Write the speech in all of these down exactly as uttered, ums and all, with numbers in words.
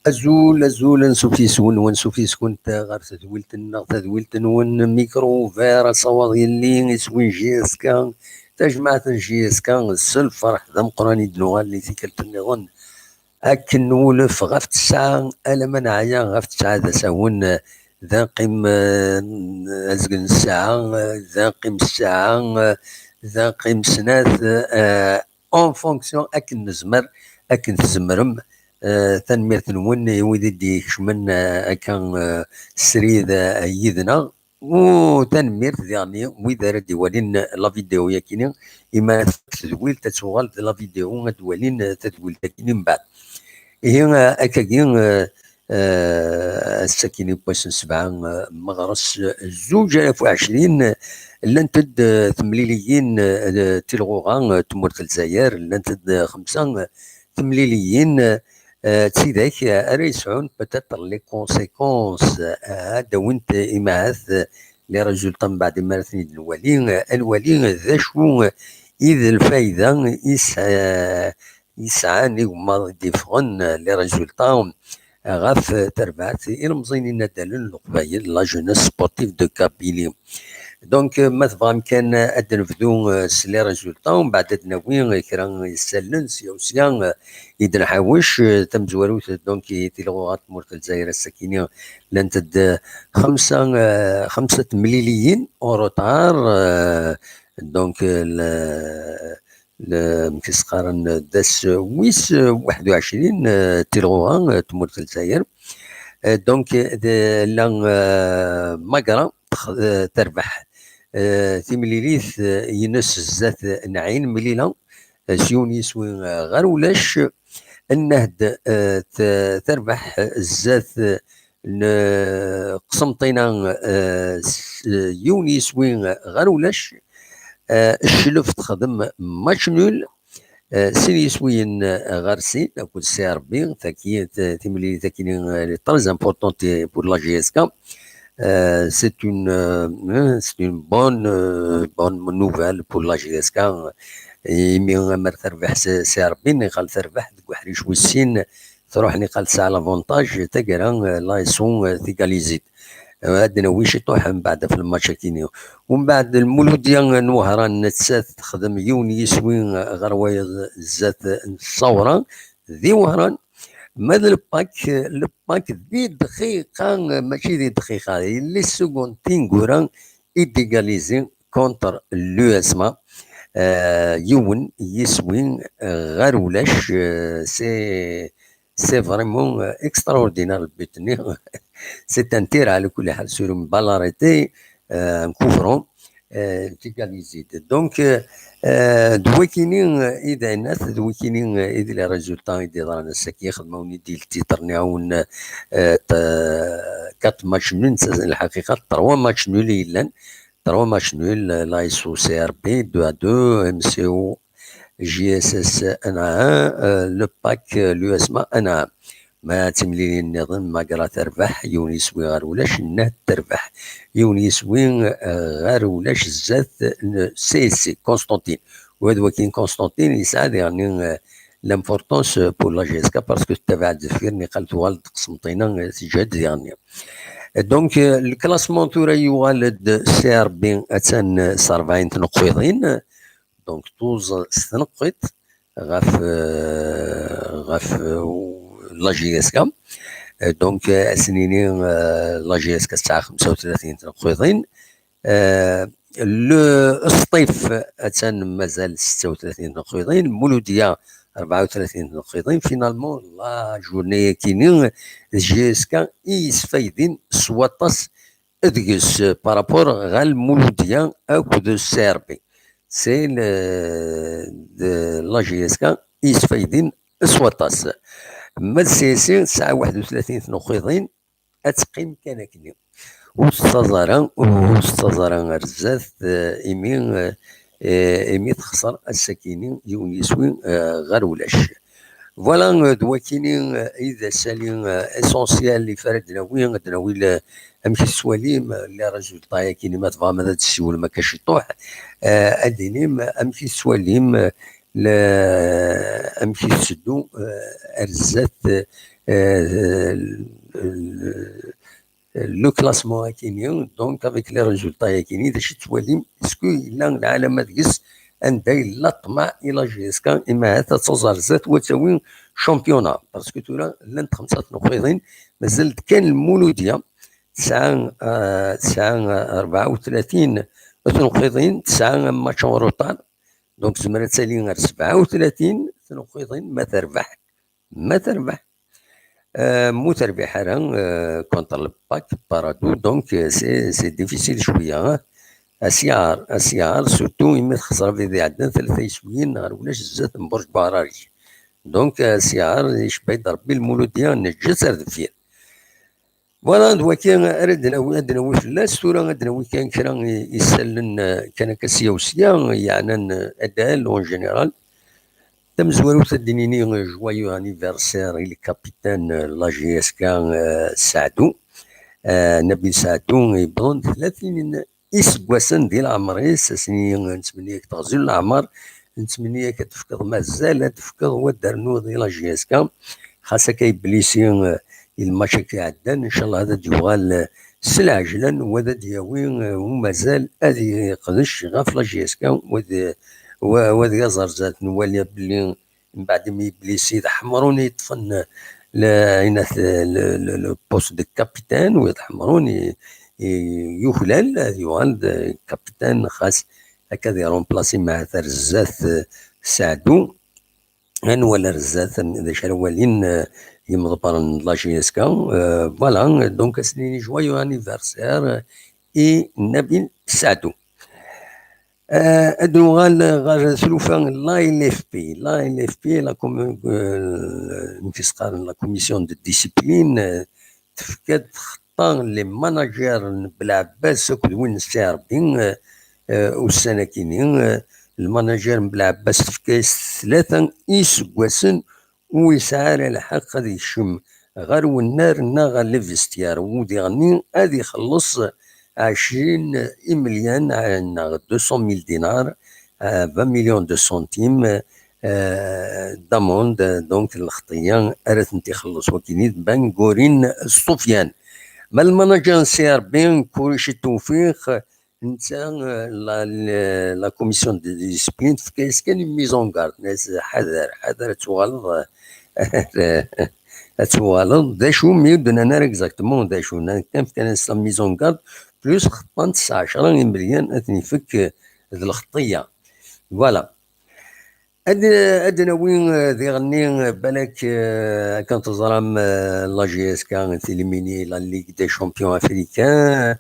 Azul, azul, ansuf yes-wen, wansuf yes-kent ɣer tedwilt-nneɣ, tadwilt-nwen, micro ouvert, asawaḍ yelli, iswi n J S K, tajmaɛt n J S K, s lferḥ d ameqqran i d-nuɣal i tikkelt-nniḍen. Akken nwulef ɣef tesɛa, alamma neɛya ɣef tesɛa d asawen, da qqim, eh, azgen n ssaɛa, da qqim ssaɛa, da qqim snat, eh, en fonction akken nezmer, akken tzemrem. Eh, tanemmirt-nwen i wid i d-ikecmen, eh, akka, eh, srid, eh, yid-neɣ. U tanemmirt diɣen i wid ara d-iwalin la vidéo-yakini, imi ara tfak tedwilt, ad tuɣal la vidéo, ad d-walin, eh, tadwilt-akini mbeɛd. Ihi, eh, akkagi, eh, eh, ass-akini n wass n sebɛa, eh, meɣres, eh, zuǧ alaf u ɛecrin, eh, llant-d, eh, temliliyin, eh, tilɣuɣa, eh, tmurt n Lezzayer, llant-d, eh, xemsa, eh, temliliyin, eh, eh, d tidak, eh, ara yesɛun peut-être les conséquences, eh, ad d-awint, eh, imahat, eh, les résultats mbeɛd imi ara ten-id-nwali, eh, ad nwali, eh, d acu, eh, i d lfayda i s-, eh, yesɛan igmaḍ i d-yeffɣen, eh, les résultats, eh, ɣef, eh, terbaɛt ilemẓiyen inaddalen n Leqbayel, la jeunesse sportive de Kabylie. Donc, eh, ma tebɣam kan, eh, ad d-nebdu, eh, s les résultats, umbeɛd ad d-nawi, eh, kra n yisallen sya u sya, eh, i d-nḥawec, eh, tamezwarut, donc, i tilɣuɣa n tmurt n Lezzayer ass-akini, llant-d, eh, xemsa, eh, xemsa temliliyin en retard, eh, donc, eh, le, le, amek i s-qqaren, d ass wis, eh, waḥed u ɛecrin, eh, tilɣuɣa, eh, tmurt n Lezzayer. Eh, donc, eh, de, la, eh, Magra tex-, eh, terbeḥ, eh, timlilit, eh, ines zdat n Ɛin Mlila, eh, s yiwen yiswi, eh, ɣer ulac. Nnehd, eh, t-, terbeḥ zdat, eh, n, eh, Qsenṭina, eh, s, eh, yiwen yiswi, eh, ɣer ulac. Eh, Cclef texdem match nul, eh, sin yiswiyen, eh, ɣer sin, akked C R B, tagi, t-, timlilit-agi, eh, très importante pour la J S K. Euh, c'est une, euh, c'est une bonne, euh, bonne nouvelle pour la J S K. Imi amer terbeḥ s-, C R B, niqal terbeḥ deg uḥric wis sin, truḥ niqal tesɛa l'avantage, taggara, euh, la ison, euh, tigalizit. Euh, ad d-nawi ciṭuḥ mbeɛd ɣef lmatch-akini. Umbeɛd Lmuludya n Wehran nettat texdem yiwen yiswi, euh, ɣer wayeḍ zdat n Ṣawra di Wehran. Ma d le pack, le pack di dqiqa, mačči di dqiqa, les secondes tineggura i d-égaliser contre l'U S M A. Euh, yiwen yiswi, euh, ɣer ulac, euh, c'est, c'est vraiment, euh, extraordinaire le but-nni. C'est un tir, ɛla kulli ḥal, sur une balle arrêtée, euh, un coup franc, euh, tigalizit. Donc, euh, euh, d wakini, euh, i d ayennat, d wakini, euh, i d les résultats i d-yeḍran ass-agi, xedmeɣ-awen-id le titre-nni, euh, t-, quatre matchs nuls, lḥaqiqa, trois matchs nuls i yellan, trois matchs nuls, euh, la S O C R B, deux à deux, M C O J S S un à un, euh, le pack, euh, l'U S M A un à un. Ma d timlilin nniḍen, Magra terbeḥ yiwen yiswi ɣer ulac, Nat terbeḥ yiwen yiswi, eh, ɣer ulac zdat n C S C Constantine. Wa d wakin Constantine yesɛa diɣen, eh, l'importance pour la J S K parce que tettabaɛ-d deffir niqal tuɣal-d Qsenṭina, eh, teǧhed diɣen. Donc, eh, le classement tura yuɣal-d C R B attan, eh, s rebɛin tneqqiḍin. Donc, tuẓ s tneqqiḍt ɣef, eh, ɣef, eh, la J S K. Eh, donc, eh, ad s-nini, eh, la J S K tesɛa xemsa u tlatin tneqqiḍin. Eh, le Sṭif attan mazal setta u tlatin tneqqiḍin, Muludya rebɛa u tlatin tneqqiḍin. Finalement, la journée-agi-ni d J S K i yesfaydin s waṭas deg-s, eh, par rapport ɣer Muludya akked C R B. C'est le, de la J S K i yesfaydin s waṭas. Ma d C S C tesɛa waḥed u tlatin tneqqiḍin, ad teqqim kan akkenni. Ur tettaẓ ara, ur tettaẓ ara ar zdat, eh, imi, eh, eh, imi texṣer ass-akini yiwen yiswi, eh, ɣer ulac. Voilà, eh, d wakini, eh, i d asali, eh, essentiel i fara d-nawi, ad d-nawi le-, amek i tettwalim, eh, les résultats-agi-ni, ma tebɣam ad d-tessiwlem akka ciṭuḥ, eh, ad d-tinim amek i tettwalim, eh, le-, amek i tetteddu, eh, ar zdat, eh, le, le classement-agi-ni, donc avec les résultats-agi-ni, d acu i tettwalim, est-ce que yella lɛalama deg-s, anda yella ṭṭmeɛ i la J S K, imi ahat ad taẓ ar zdat u ad tawi championnat, parce que tura llant xemsa tneqqiḍin, mazal-d kan Lmuludya, tesɛa, eh, tesɛa, eh, rebɛa u tlatin tneqqiḍin, tesɛa match en retard, donc tezmer ad tali ar sebɛa u tlatin tneqqiḍin ma terbeḥ, ma terbeḥ. Eh, ma ur terbiḥ ara, eh, contre le pack Paradou, donc, eh, c'est, c'est difficile cwiya, hein. Asiɛar, asiɛar, surtout imi texṣer abrid iɛeddan tlata yiswiyen ɣer ulac zdat n Burj Barrari. Donc, asiɛar, icebba-d Rebbi Lmuludya, neǧǧa-tt ar deffir. Voilà, d waki ara d-nawi, ad d-nawi fell-as. Tura ad d-nawi kan kra i, isallen, eh, kan akka sya u sya, yeɛnan, eh, adal en général. Tamezwarut ad d-nini, eh, joyeux anniversaire i le capitaine, eh, la J S K, eh, Saɛdu. Eh, Nabil Saɛdu, yewwḍen tlatin iseggasen di leɛmer-is, ass-nni nettmenni-ak teɣzi n leɛmer, nettmenni-ak ad tefkeḍ mazal, ad tefkeḍ wa d-ternuḍ i la J S K, xas akka yeblisi, eh, i lmač akka iɛeddan, ncallah ad d-yuɣal, eh, s lɛejlan, wa ad d-yawi, eh, umazal, ad yeqdec ɣef la J S K, wa ad, wa, wa ad yaẓ ar zdat, nwala belli mbeɛd imi yeblisi d Ḥemrun i yeṭṭfen le, ayen at, le, le, le poste de capitaine, wa d Ḥemrun i, i yuklal, ad yuɣal d capitaine, xas akka ad iremplasi mɛat ar zdat, eh, Saɛdu. Ad nwali ar zdat, am-, d acu ara walin, eh, yimḍebbren n la J S K. Eh, voilà, donc ad s-nini joyeux anniversaire i Nabil Saɛdu. Eh, ad nuɣal ɣer tlufa n la L F P. La L F P, la com-, eh, amek i s-qqaren, la commission de discipline, eh, tefka-d txeṭṭa les managers n Belɛebbas akked win n C R B, eh, eh, ussan-akini, eh, lmanager n Belɛebbas tefka-yas tlata iseggasen ur yesɛi ara lḥeqq ad yekcem ɣer wennar neɣ ɣer le vestiaire, u diɣenni ad ixelleṣ ɛecrin imelyan, eh, neɣ deux cent mille dinars, eh, vingt millions de centimes, eh, d'amende, donc lxeṭṭiya ara tent-ixelleṣ. Wakini d Ben Gorin Sufyan. Ma lmanager n C R B, Kuruci Tewfiq, netta, eh, la, la, la commission de discipline tefka-yas kan une mise en garde, tenna-yas ḥader, ḥader ad tuɣaleḍ, eh, ad tuɣaleḍ, d acu, mi ur d-nnan ara exactement d acu, nnan kan fkan-as la mise en garde, plus xeṭṭan-t s ɛecra imelyan ad ten-ifek, eh, d lxeṭṭiya. Voilà. Ad, ad nawi, eh, diɣenni, eh, balak, eh, akken teẓram, eh, la J S K tilimini la Ligue des Champions Africains,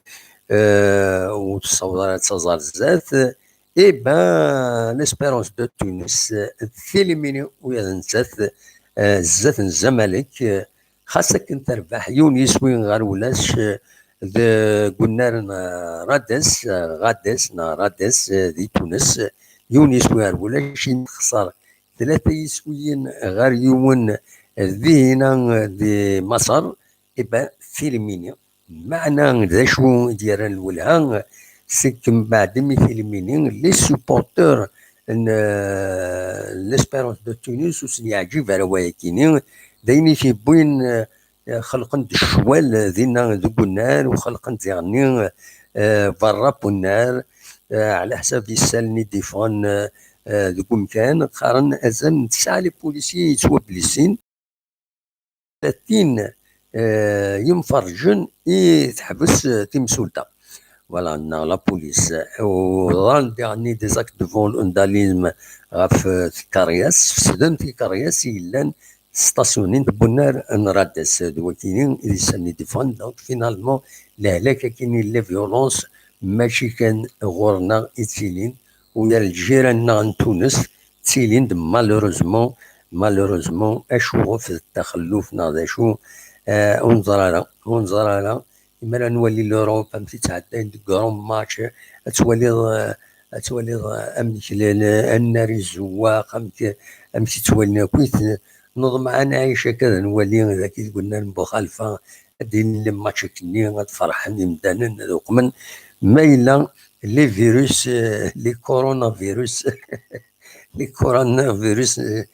eh, ur tessaweḍ ara ad taẓ ar zdat. Eh ben, l'Espérance de Tunis, eh, tilimini ula d nettat, eh, zdat n Zamalek, eh, xas akken terbeḥ yiwen yiswi ɣer ulac, eh, deg unnar n, eh, Rades, eh, Rades, neɣ Rades, eh, di Tunes, eh, yiwen yiswi ɣer ulac, imi texṣer tlata yiswiyen ɣer yiwen Dinna di Maṣer, iban tilmini. Meɛna d acu i d-yerran lwelha, c'est que mbeɛd imi tilmini, les supporters n, euh, l'Espérance de Tunis ur sen-yeɛǧib ara wayakini, d ayen i t-yewwin, euh, xelqen-d ccwal dinna deg unnar, u xelqen-d diɣenni, euh, berra n unnar, euh, ɛla ḥsab isalen i d-yeffɣen, euh, euh, deg umkan, qqaren azal n tesɛa les policiers yettwablisin, tlatin, euh, yimferrǧen i teḥbes, euh, timsulta. Voilà, neɣ la police. Uḍan diɣenni des actes de vandalisme ɣef, euh, tkeryas, fesden tikeryas i yellan stasyunin deg unnar n Rades, d wakini i d isalen i d-yeffɣen. Donc, finalement, lehlak akini, les violences, mačči kan ɣur-neɣ i ttilin, u gar lǧiran-nneɣ n Tunes, ttilin-d malheureusement, malheureusement, acu ɣef d taxelluft neɣ d acu, euh, ur neẓri ara, ur neẓri ara. Imi ara nwali l'Europe amek i ttɛeddayen deg grand match, ad twaliḍ, euh, ad twaliḍ, euh, amek le-, le-, annar izewwaq, amek, amek i ttwalin akkit. Neḍmeɛ ad nɛic akka ad nwali dagi deg unnar n Buxalfa, ad d-ilin les matchs akkenni, ad ferḥen imdanen, ad uqmen. Ma yella les virus, euh, les coronavirus, les coronavirus, euh,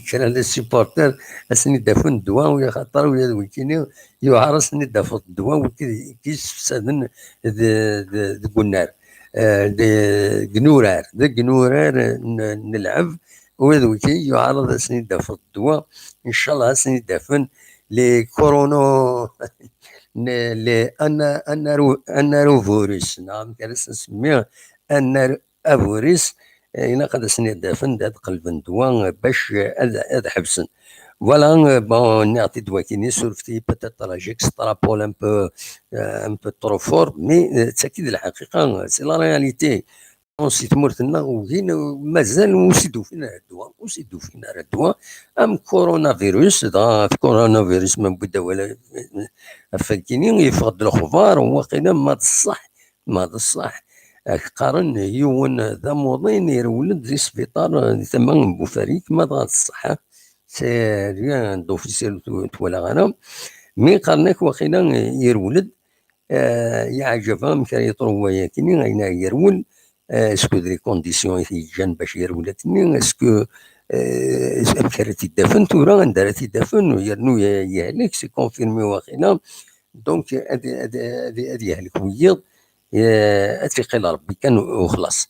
kra les supporters, ad sen-id-afun ddwa, u axaṭer ula d wikini yuɛer ad sen-id-afeḍ ddwa, wiki i yessefsaden de-, de-, deg unnar, euh, de-, deg nurar, deg nurar n, n lɛeb, ula d wiki yuɛer ad sen-id-afeḍ ddwa, ncallah ad sen-id-afen les corono-, ne-, les ana-, anaru-, anaruvirus, neɣ amek ara s-nsemmi, anar-, avirus, eh, ilaq ad asen-id-afen, ad qelben ddwa, eh, bac, eh, ad, ad ḥebsen. Voilà, eh, bon, nniɣ-t-id wakini, surfet-iyi, peut-être j'extrapole un peu, euh, un peu trop fort, mais, euh, d tagi d lḥaqiqa, c'est la réalité. Bon, si tmurt-nneɣ ugin, eh, mazal ur s-id-ufin ara ddwa, ur s-id-ufin ara ddwa. Am coronavirus, dɣa ɣef coronavirus ma newwi-d awal, eh, ɣef wakkini, yeffeɣ-d lexbar, waqila ma d ṣṣeḥ, ma d ṣṣeḥ, ak-qqaren yiwen d amuḍin irewlen-d di sbiṭar, eh, di tama n Bufarik, ma dɣa d ṣṣeḥ, c'est rien d'officiel ur t-, twalaɣ ara. Mi qqaren-ak waqila, eh, irewel-d, eh, yeɛǧeb amek ara yeḍru wayakini, ayen ara yerwel, eh, est-ce que d les conditions i t-yeǧǧan bac yerwel akkenni, est-ce que, eh, amek ara t-id-afen tura, anda ara t-id-afen, yernu ye-, yehlek, c'est confirmé waqila, donc ad, ad, ad, ad yehlek wiyiḍ, eh, ad t-iqqil Rebbi kan u xlaṣ.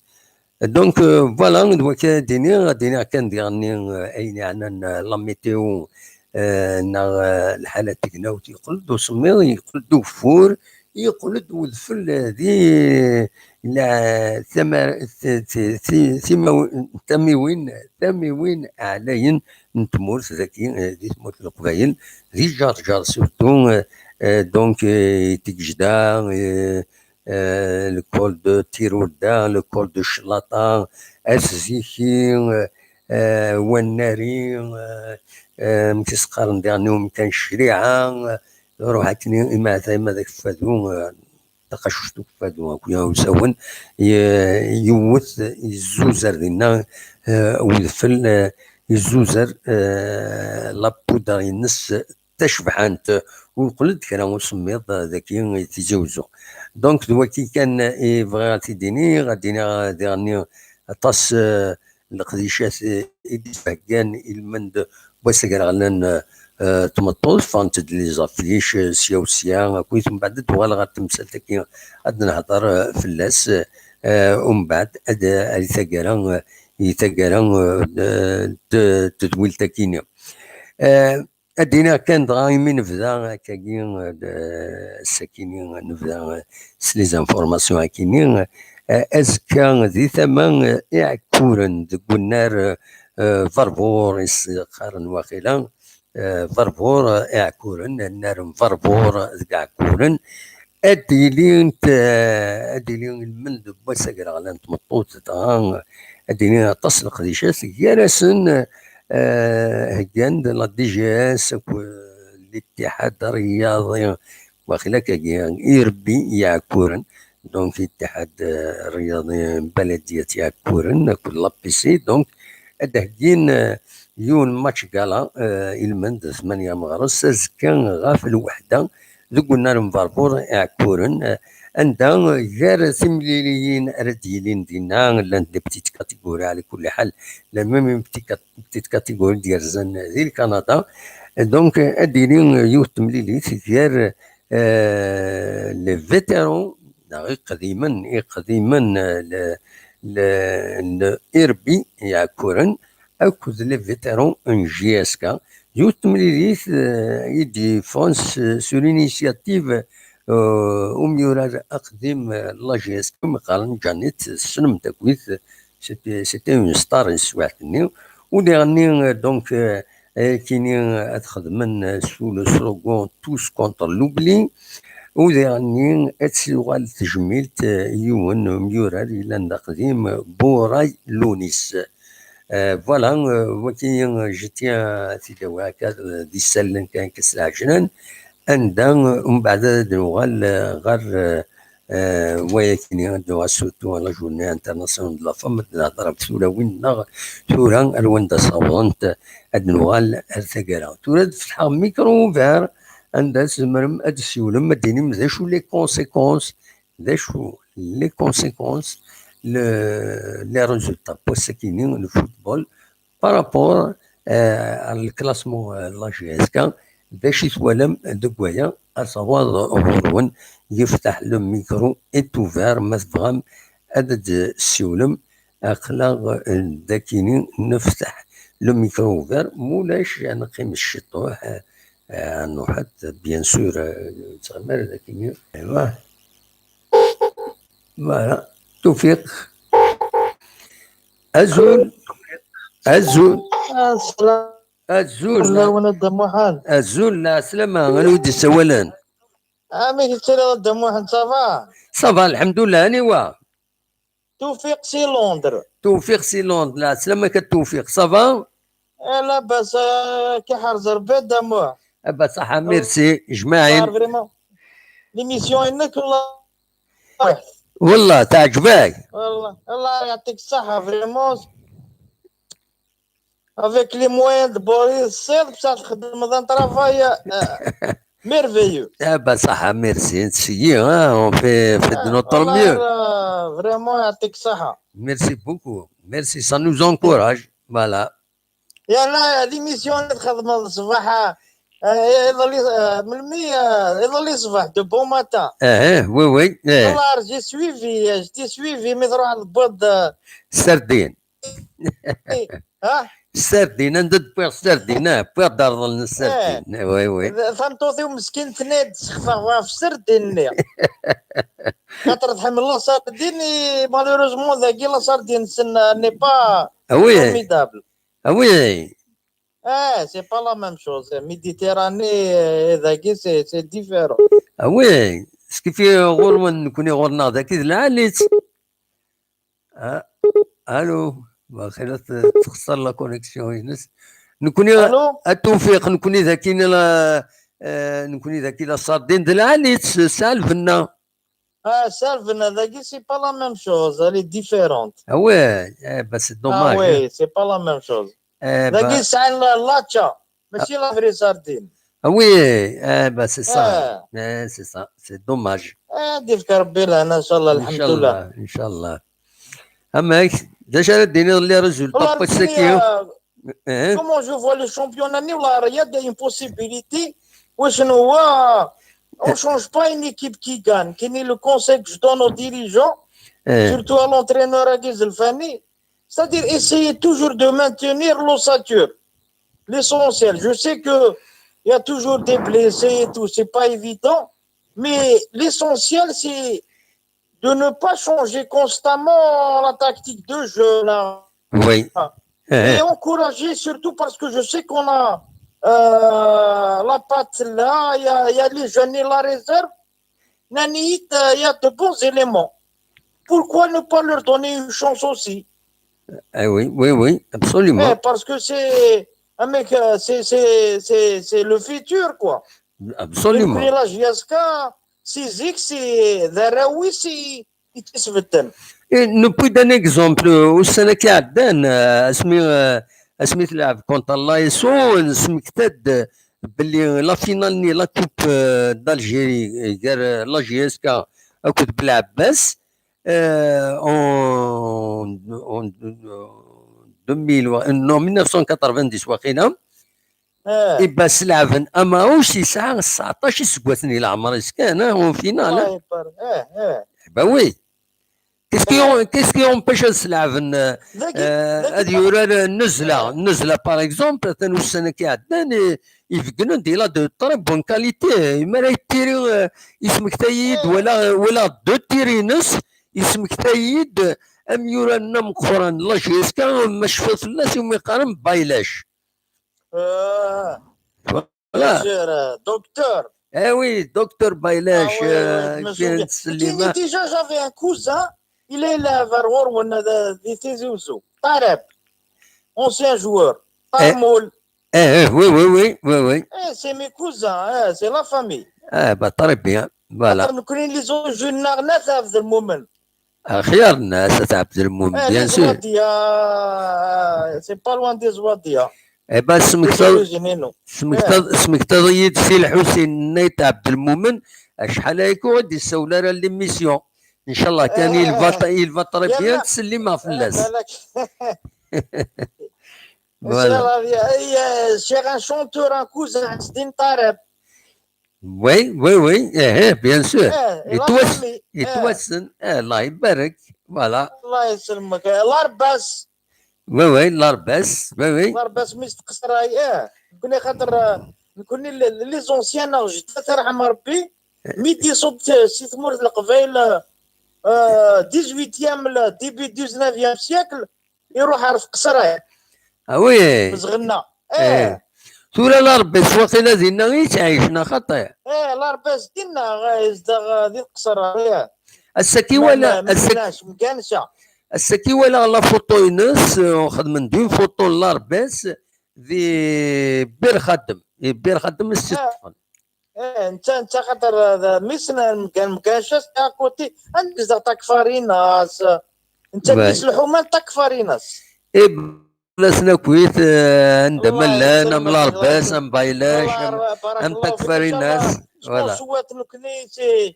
Donc, euh, voilà, d wakka ad d-iniɣ, ad d-iniɣ kan diɣenni, euh, ayen yeɛnan, euh, la météo, euh, neɣ, euh, lḥala n tegnawt, yeqqel-d usemmiḍ, yeqqel-d ugeffur, yeqqel-d udfel, euh, di la, tamar-, t-, t-, ti-, timaw-, tamiwin, tamiwin ɛlayen n tmurt dagi, euh, di tmurt n Leqbayel, di Ǧerǧer surtout, euh, euh, donc, euh, Tigejda, euh, euh, le col de Tirouda, le col de Chlata, At Ziki, euh, euh, Wannari, euh, euh, amek i s-qqaren diɣen i umkan Criɛa, euh, ruḥ akken i, imeɛta, ima d akeffadu, euh, taqacuct ukeffadu, akk ya usawen, ye-, yewwet, yezzuzer dinna, euh, udfel, euh, yezzuzer, euh, la poudre-ines tacebḥant, u yeqqel-d kra usemmiḍ dagi i Tizi Uzzu. Donc, d waki kan i bɣiɣ ad t-id-iniɣ, ad d-iniɣ diɣenni aṭas, eh, n leqdicat i d-isbehgan i lmend n wass agraɣlan, eh, tmeṭṭut, ffɣent-d les affiches, eh, sya u sya, akkit, mbeɛd ad d-uɣaleɣ ɣer temsalt-agi, ad nehder, eh, fell-as, eh, umbeɛd ad, ar taggara, eh, i taggara, eh, n, n tedwilt-agi-nni. Eh, Ad d-iniɣ kan dɣa imi nebda akkagi, eh, d-, eh, sakini nebda, eh, s les informations akini, eh, azekka di tama, eh, Iɛekkuren deg unnar, eh, Berbur i s-qqaren waqila, eh, Berbur, eh, Iɛekkuren, annar n Berbur deg Iɛekkuren, ad d-ilint, eh, ad d-ili lmend n wass agraɣlan n tmeṭṭut, dɣa ad d-ili aṭas n leqdicat, gar-asen, eh, heggan-d la D G S akked Littiḥad Rriyaḍi, waqila akkagi, irebbi Iɛekkuren, donc Ittiḥad, eh, Rriyaḍi n Baladiyat Iɛekkuren akked la P C, donc ad d-heggin, eh, yiwen match gala, eh, ilmend tmanya meɣres, azekka ɣef lweḥda deg unnar n Berber Iɛekkuren, eh, anda gar timliliyin ara d-yilin dinna, llant des petites catégories, ɛla kulli ḥal, la même une petite cat-, petite catégorie d-yerzan di Lkanada. Donc, ad d-yili yiwet temlilit gar, eh, les vétérans, neɣ iqdimen, iqdimen, eh, le, le, n Irbi Iɛekkuren, akked les vétérans n J S K. Yiwet temlilit, eh, i d-yeffɣen s-, sur l'initiative, eh, umyurar aqdim, eh, n la J S K, mi qqaren Janet, tessnem-t akkit, c'était, c'était une star n teswiɛt-nni. U diɣenni, eh, donc, eh, ayakini ad xedmen, eh, sous le slogan Tous contre l'oubli. U diɣenni ad tuɣal tejmilt, eh, yiwen umyurar yellan d aqdim, Buray Lunis. Eh, voilà, eh, waki, eh, je tiens à t-id-awiɣ akka, eh, d isallen kan akka s lɛejlan, anda, eh, umbeɛd ad nuɣal, eh, ɣer, eh, eh, wayakini, ad nuɣal surtout à la journée internationale de la femme, ad nehder ɣef tulawin-nneɣ tura ar wanda ssawḍent, ad nuɣal ar taggara. Tura ad fetḥeɣ micro ouvert, anda tzemrem ad d-tessiwlem, ad d-tinim d acu les conséquences, d acu les conséquences, le, les résultats n wass-akini n football par rapport, euh, à le classement, euh, de la J S K, d acu i twalam deg waya? Asawaḍ ɣur-wen, yefteḥ, le micro est ouvert, ma tebɣam ad d-tessiwlem, aql-aɣ, euh, dakini nefteḥ le micro ouvert, mulac ad neqqim ciṭuḥ, euh, euh, nruḥ-d, bien sûr, euh, ur nettɣimi ara dakini. Aywa. Voilà. Tewfiq. Azul. Azul. Azul. Azul. Azul, lɛeslama, anwa i d-yessawalen? Amek tettiliḍ a Dda Muḥend, ça va? Ça va, lḥemdullah, aniwa? Tewfiq si Londres. Tewfiq si Londres, lɛeslama-k a Tewfiq, ça va? Eh, labas, eh, k-iḥrez Rebbi a Dda Muḥ. Ah bah, ṣaḥa, merci, jmaɛin. Vraiment. L'émission-inek, والله. والله، تعجبك؟ والله، الله يعطيك الصحة، vraiment. Avec les moyens de bord, c'est, بصح تخدم un travail, euh, merveilleux. Ah bah, صح, merci, c'est, hein, on fait, fait de notre mieux. Vraiment, يعطيك الصحة. Merci beaucoup. Merci, ça nous encourage. Voilà. يا لا، l'émission اللي تخدم الصباح، آه، يظل يص-، آه، من المية، آه، يظل يصبح de bon matin. اه، oui, oui, اه. والله j'ai suivi، j'ai suivi، mais تروح البيض، آه. Sardine. ها؟ Sardine, anda d-wwiɣ sardine, ah, wwiɣ-d arḍel n sardine. Oui, oui. Tameṭṭut-iw meskint-nni ad d-sexfeɣ ɣef sardine-nni. Xaṭer tḥemmel la sardine, et malheureusement, dagi la sardine-nsen, euh, n'est pas formidable. Ah oui. Ah oui. Eh, c'est pas la même chose. Méditerranée, euh, dagi, c'est, c'est différent. Ah oui. Skif i ɣur-wen, nekni ɣur-neɣ dagi d lɛali-tt. Ah, allô. Waqila t-, texṣer la connexion-ines. Nekni, allô? A Tewfiq, nekni dagi la, euh, nekni dagi la sardine d lɛali-tt, tesɛa lbenna. Ah, sardine, dagi, c'est pas la même chose, elle est différente. Ah ouais, eh ben, c'est dommage, hein. Ah ouais, c'est pas la même chose. Eh ben. Dagi, c'est la, la cha, mais c'est la vraie sardine. Ah oui, eh ben, c'est ça. Eh, c'est ça, c'est dommage. Eh, d-ifk Rebbi lehna, inchallah, alhamdulillah. Inchallah, inchallah. Amek, d acu ara d-tiniḍ les résultats n wass-agi? Eh? Comment je vois le championnat, ni والله, il y a des, une possibilité. واش نوا, on change pas une équipe qui gagne. كاين le conseil que je donne aux dirigeants, surtout à l'entraîneur Aguiz Elfani. C'est-à-dire essayer toujours de maintenir l'ossature. L'essentiel. Je sais que il y a toujours des blessés et tout, c'est pas évident. Mais l'essentiel, c'est de ne pas changer constamment la tactique de jeu, là. Oui. Et encourager surtout parce que je sais qu'on a, euh, la patte là, il y a, il y a les jeunes et la réserve. Nanit, euh, il y a de bons éléments. Pourquoi ne pas leur donner une chance aussi? Eh oui, oui, oui, absolument. Eh, parce que c'est, un mec, euh, c'est, c'est, c'est, c'est le futur, quoi. Absolument. Depuis la J S K, c'est Zik, c'est Darawi, c'est, c'est Isbetten. Et nous, puis d'un exemple, au Sénégal, euh, asmi, euh, Asmi tleɛɛeb contre l'A S O, nesmekta-d belli la finale-nni la Coupe, euh, d'Algérie, euh, gar, euh, la J S K akked Belɛebbas, euh, en, en, en deux mille, non, mille neuf cent quatre-vingt-dix waqila. Eh. Iba sleɛben Amaus yesɛa tseɛṭac iseggasen i leɛmer-is kan, ah, en finale, ah. Eh, eh. Bah oui. Qu'est-ce qui, qu'est-ce qui empêche ad sleɛben, euh, euh, ad yurar, euh, Nnezla? Nnezla, par exemple, atan ussan-agi iɛeddan, i, ibeggnen-d, il a de très bonne qualité. Mi ara yettiri, euh, yesmektay-iyi-d, wala, wala deux tirs-ines, yesmektay-iyi-d amyurar-nni ameqqran, la J S K, ma cfiɣ fell-as, umi qqaren Baylac. Euh, voilà. Bien sûr, euh, docteur. Eh oui, docteur Baylac, ah, oui, oui, euh, je me souviens. Déjà, j'avais un cousin, il est là, vers Rouen, euh, di Tizi Ouzou. Tarab, ancien joueur. Eh. Tamoul. Eh, eh, oui, oui, oui, oui, oui. Eh, c'est mes cousins, eh, c'est la famille. Eh, bah, très bien, voilà. Nekkni les origines-nneɣ n At Ɛebdelmumen. Axyar-nnes At Ɛebdelmumen, bien sûr. Zwadia, c'est pas loin de Zwadia. Eh ben, smektaḍ-, smektaḍ-, smektaḍ-iyi-d Si Lḥusin n At Ɛebdelmumen, acḥal aya ur d-yessawel ara l'émission. Inchallah, kan, il va, il va très bien, ttsellimeɣ fell-as. Voilà. Inchallah, eh, eh, c'est un chanteur, un cousin, Sdin Tarab. Oui, oui, oui, eh, eh, bien sûr. Eh, yettwassen, eh. Yettwassen, eh, Allah ibarek, voilà. Allah yesselmek, eh, Larbas. Oui, oui, Larbas, oui, oui. Larbas mi s-teqṣer, eh, nekkni xaṭer, eh, nekkni les, les anciens, neɣ jeddat, arḥem Rebbi, mi d-iṣubb, eh, si tmurt n Leqbayel, eh, dix-huitième, le début dix-neuvième siècle, iruḥ ɣer tqeṣra. Ah oui. Mezɣenna. Eh. Tura Larbas waqila dinna i yettɛic, neɣ xaṭi? Eh, Larbas dinna, eh, yezdeɣ, eh, di tqeṣra, eh. Ass-agi wala, ass-agi walaɣ la photo-ines, eh, xedmen-d une photo n Larbas di Bir Xadem. Di Bir Xadem i s-tt-ṭṭfen. Eh, netta, netta xaṭer, eh, d mmi-s n Mgan-, Mganca, à côté, anda yezdeɣ Takfarinas, eh, netta mmi-s n Lḥuman Takfarinas. Eh, fell-asen akkit, eh, anda ma llan, am Larbas, am Baylac, am, am Takfarinas, voilà. Swat nekkni, c'est,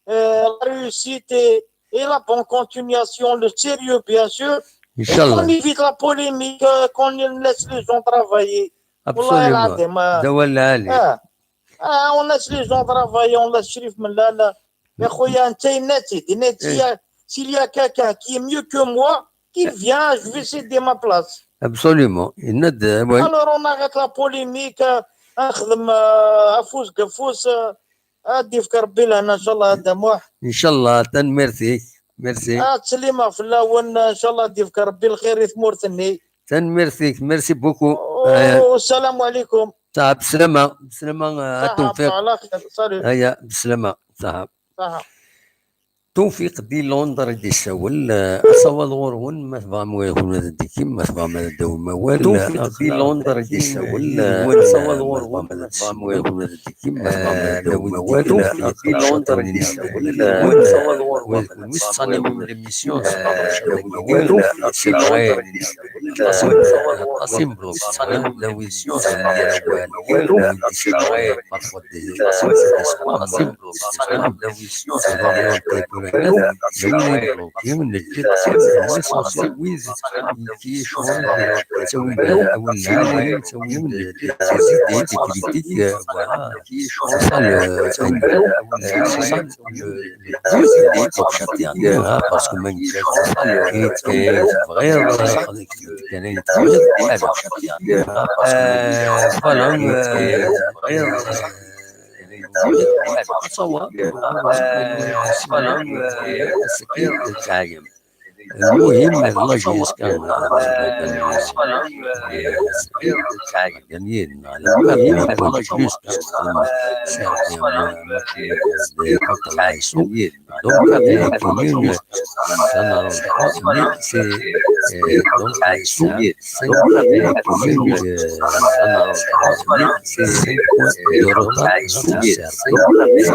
euh, la réussite et, et la bonne continuation, le sérieux, bien sûr. Inchallah. Et qu'on évite la polémique, euh, qu'on laisse les gens travailler. Absolument. Wallah al-azim, euh, d awal lɛali. Ah. Ah, on laisse les gens travailler, on laisse Chérif Mellal. Mais خويا, انت يناتي، يناتي, s'il y a quelqu'un qui est mieux que moi, qu'il vient, je vais céder ma place. Absolument. Yenna-d, ouais. Alors, on arrête la polémique, euh, نخدم, euh, afus deg afus, euh, ad d-yefk Rebbi lehna, inchallah, a Damuḥ. Inchallah, tanemmirt-ik. Merci. Ah, ttsellimeɣ fell-awen, inchallah, ad d-yefk Rebbi lxir i tmurt-nni. Tanemmirt-ik, merci beaucoup. Oh, euh, السلام عليكم. Ṣaḥa, bselama, bselama, a Tewfiq. Aya, bselama, ṣaḥa. Tewfiq di Londres i d-yessawel, eh, asawaḍ ɣur-wen, ma tebɣam win ad d-tekim, ma tebɣam ad d-tawim awal. Tewfiq di Londres i d-yessawel, eh, asawaḍ ɣur-wen, ma tebɣam win ad d-tekim, ma tebɣam ad d-tawim awal. Tewfiq di Londres i d-yessawel, eh, asawaḍ ɣur-wen. Wis ttɣimim l'émission, c'est pas vrai. Tewfiq di Londres i d-yessawel. Aṭas n blog, la wizi, parfois des, des spams, des spams, la wizi, c'est vraiment un peu, la wizi, c'est l'essentiel, wid yettawin awal lɛali, yettawin des idées, des critiques, euh, voilà. C'est ça le, c'est ça le, hein, parce que même, c'est vrai, euh, voilà, euh, المهم، la J S K, يعني، la J S K, donc, euh, c'est Euh, donc, euh, ça, cinq points de, euh, cinq points de retard, cinq points de retard.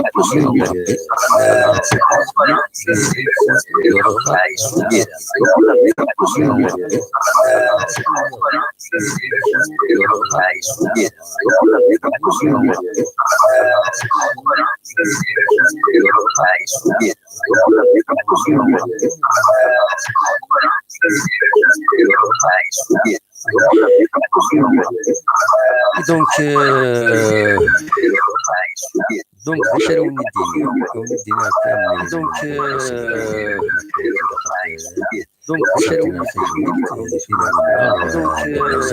Donc, euh, donc, d acu ara wen-d-iniɣ? Wen-d-iniɣ kan, donc, euh, donc, d acu ara wen-d-iniɣ? Donc, euh,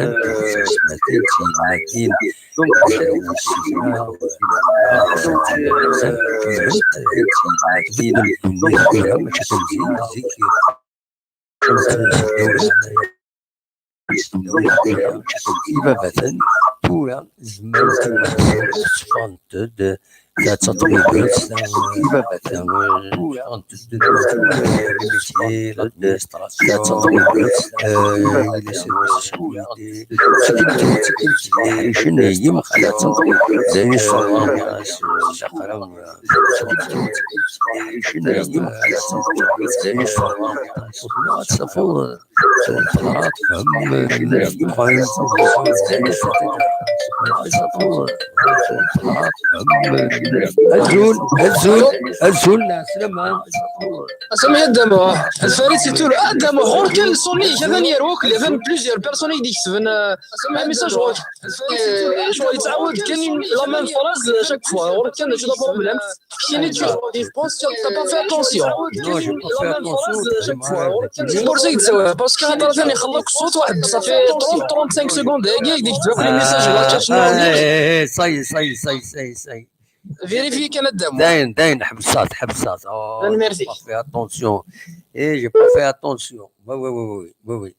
donc, d acu ara wen-d-iniɣ? Donc, euh, donc, euh, Ibabaten tura zemrent ad tteffɣent-d, ta d taṭbibt, ibabaten tura tteffɣent-d, l'administration, les services de sécurité, ḥricen yimxalaten, d ayen iṣerrun s laqra. Azul, azul, azul, lɛeslama. Asami Adamu, Farid si Tulo. Adamu, ɣur-k kan le son-ik, atan yerwel, atan plusieurs personnes i d-ikesben, euh, un message ɣur-k. Eh, yettɛawad kan la même phrase chaque fois. Ɣur-k kan, c'est le problème. Kini, tu, je pense que t'as pas fait attention. Non, j'ai pas fait attention. C'est pour ça que ça, parce que هضرة ثانية خلوك الصوت واحد، ça fait trente, trente-cinq secondes هكا يديك تبعك les messages. Ah, eh, eh, eh, ça y est, ça y est, ça y est, ça y est, ça y est. Vérifier كان الدم. Dayen, dayen, حبسات, حبسات. Oh, j'ai pas fait attention. Eh, j'ai pas fait attention. Oui, oui, oui, oui, oui, oui.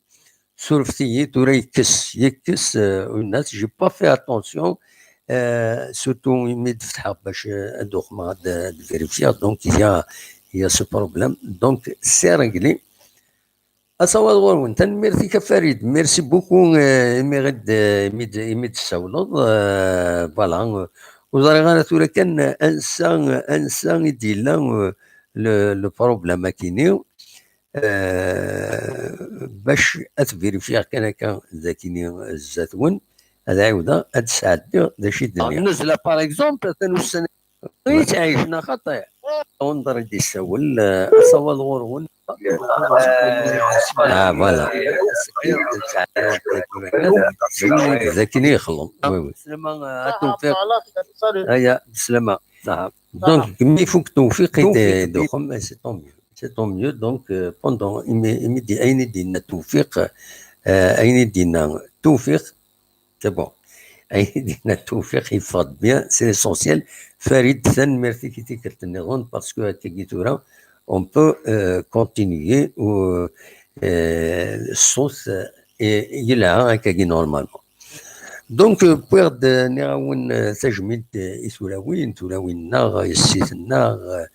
Surfet-iyi, tura yekkes, yekkes, euh, une note, j'ai pas fait attention, euh, surtout imi d-fetḥeɣ bac, euh, ad uxmeɣ ad, ad vérifier, donc il y a, il y a ce problème, donc c'est réglé. Asawaḍ ɣur-wen, tanemmirt-ik a Farid, merci beaucoup, euh, imi ɣ-d, euh, imi d, imi d-tessawleḍ, euh, voilà, euh, ur ẓriɣ ara tura kan, euh, ansa, euh, ansa i d-yella, euh, le, le problème akini. Eh, bac ad vérifier kan akka d akini zdat-wen, ad ɛiwdeɣ ad sɛeddiɣ d acu i d-nniɣ. Nezla, par exemple, atan ussan-agi i ttɛicen, axaṭer unḍer i d-yessawel, eh, asawaḍ ɣur-wen. Ah, voilà. D akken i yexleḍ. Oui, oui. Aya, bislama. Donc, mi ifuk Tewfiq i d-, d-uxem, c'est tant mieux. C'est tant mieux. Donc, euh, pendant, imi, imi di-, ayen i d-yenna Tewfiq, euh, ayen i d-yenna Tewfiq, c'est bon. Ayen i d-yenna Tewfiq, yeffeɣ-d bien, c'est l'essentiel. Farid, tanemmirt-ik i tikkelt nniḍen, parce que akkagi tura, on peut, euh, continuer, ou, euh, ṣṣut, euh, yelha akkagi normalement. Donc, euh, wwiɣ-d, euh, nniɣ-awen, euh, tajmilt, euh, i tulawin, tulawin-nneɣ, yessit-nneɣ,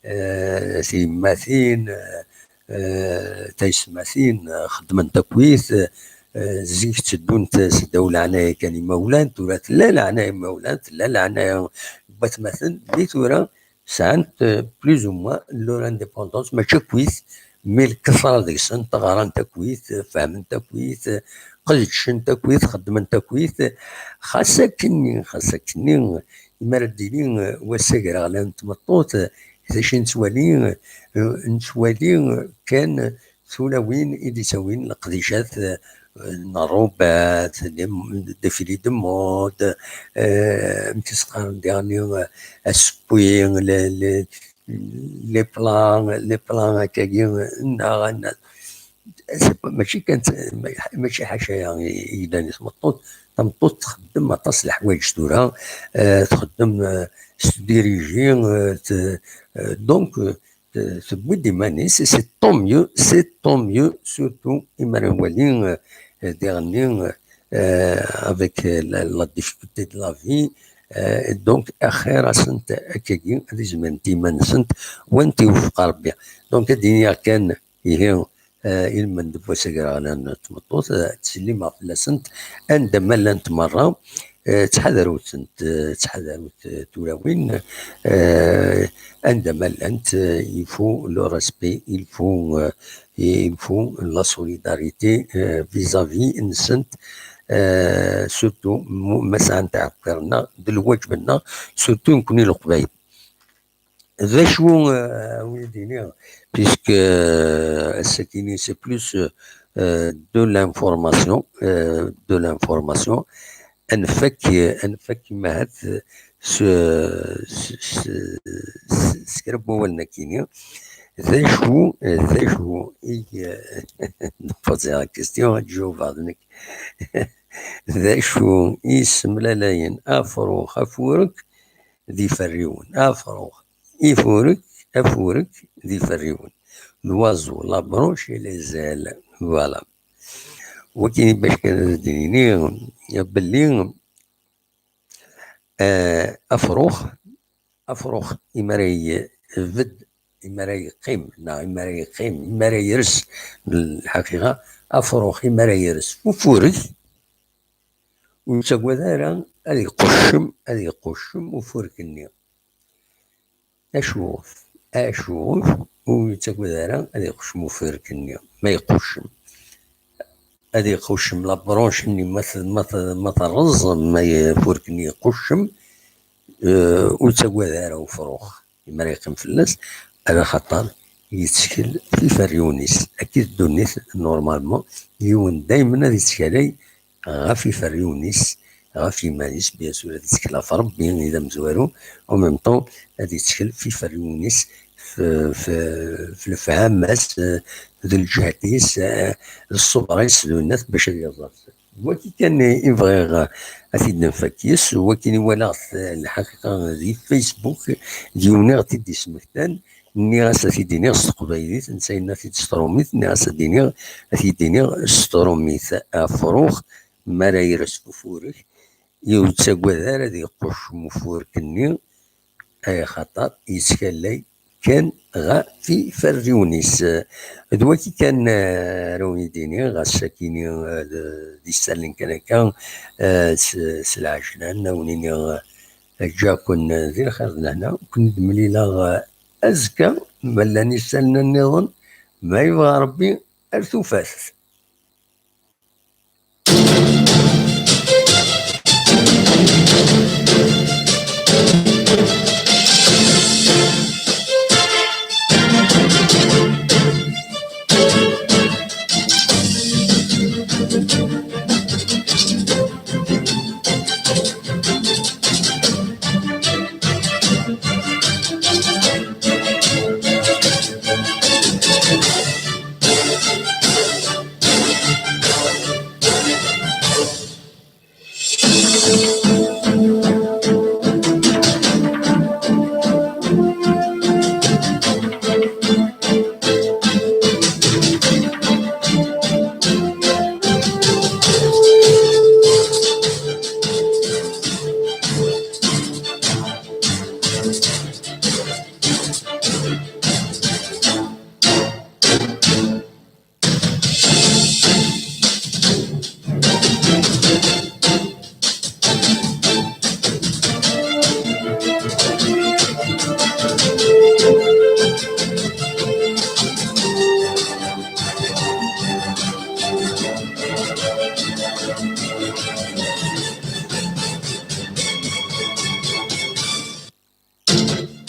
euh, tiyemmatin, euh, euh, tayesmatin, euh, xeddment akkit, euh, zik tteddunt s ddaw leɛnaya kan imawlan, tura tella leɛnaya imawlan, tella leɛnaya n watmaten, mi tura sɛant, euh, plus ou moins leur indépendance, mačči akkit, mais lketṛa deg-sent ɣrant akkit, fehment akkit, qedcent akkit, xeddment akkit. Xas akkenni, xas akkenni, imi ara d-yili, euh, wass agraɣlan n tmeṭṭut, euh, d acu i nettwali, euh, nettwali, euh, kan tulawin i d-ittawin leqdicat, euh, n ṛṛubat, des, des filets de mode, euh, amek i s-qqaren diɣenni, euh, asewwi, le, le, les plans, les plans akkagi, neɣ, neɣ, c'est pas, mačči kan, mačči ḥaca i, i yellan i tmeṭṭut. Tameṭṭut txeddem aṭas n leḥwayeǧ tura, euh, txeddem, euh, s diriji, euh, t-, euh, donc, euh, euh, tewwi-d iman-is, et c'est tant mieux, c'est tant mieux, surtout imi ara nwali, euh, euh, diɣenni, euh, euh, avec, euh, la, la difficulté de la vie, euh, donc, axir-asent akkagi, ad izmirent i yiman-nsent, win t-iwefeq Ṛebbi. Donc, ad iniɣ kan, ihi, ilmend n wass agraɣlan n tmeṭṭut, ttsellimeɣ fell-asent anda ma llant merra. Ttḥadarutent, ttḥadarut tulawin anda ma llant. Il faut le respect, il faut, il faut la solidarité vis-à-vis nsent, surtout ma sɛant aɛekkiṛ-nneɣ d lwaǧeb-nneɣ, surtout nekkni Leqbayel. D acu, euh, wid iniɣ, puisque, euh, ass-agi-ni, c'est plus, euh, de l'information, euh, de l'information. Ad nfak, ad nfak, mahat, s, s, s, s, s kra n wawalen akkin. D acu, d acu i, euh, npozi la question, ad jawbeɣ nekk. D acu i yessemlalayen afrux, afurek d iferriwen? Afrux, ifurek, afurek d iferriwen. L'oiseau, la branche et les ailes. Voilà. Wakin bac kan ad d-nini belli, euh, afrux, afrux imi ara yebded, imi ara yeqqim, neɣ imi ara yeqqim, imi ara yers, lḥaqiqa, afrux imi ara yers ufurek, ur yettagad ara ad iquccem, ad iquccem ufurek-nni. Acu, acu ur yettagad ara ad iquccem ufurek-nni? Ma iquccem, ad iquccem la branche-nni, ma t-, ma t-, ma terreẓ, ma y-, afurek-nni iquccem, euh, ur yettagad ara ufrux imi ara yeqqim fell-as, ala xaṭer yettkel f iferriwen-is. Akka i d ddunit, normalement, yiwen daymen ad yettkalay ɣef iferriwen-is, ɣef yiman-is, bien sûr, ad yettkel ɣef Rebbi i d amezwaru, en même temps, ad yettkel f iferriwen-is, f, f, f lefhama-s, eh, d lǧehd-is, eh, d ṣṣebr-is, d winnat bac ad iẓer. Wagi kan i bɣiɣ, eh, ad t-id-nfak yes, wakin i walaɣ-t, eh, lḥaqiqa di Facebook, d yiwen i ɣ-t-id-ismektan, nniɣ-as ad t-id-iniɣ s teqbaylit, netta yenna-t-id s trumit, nniɣ-as ad d-iniɣ, ad t-id-iniɣ s trumit, afrux, mi ara yers ufurek, ur yettagad ara ad iquccem ufurek-nni, axaṭer yettkalay kan ɣef iferriwen-is. D wagi kan, eh, ara wen-id-iniɣ, ɣas akkin, eh, d, d isallen kan akka, eh, s, s lɛejlan, a wen-iniɣ, eh, ǧǧiɣ-ken di lxir d lehna, ur ken-id-mlileɣ, eh, azekka, ma llan isallen nniḍen, ma yebɣa Rebbi, ar tufat.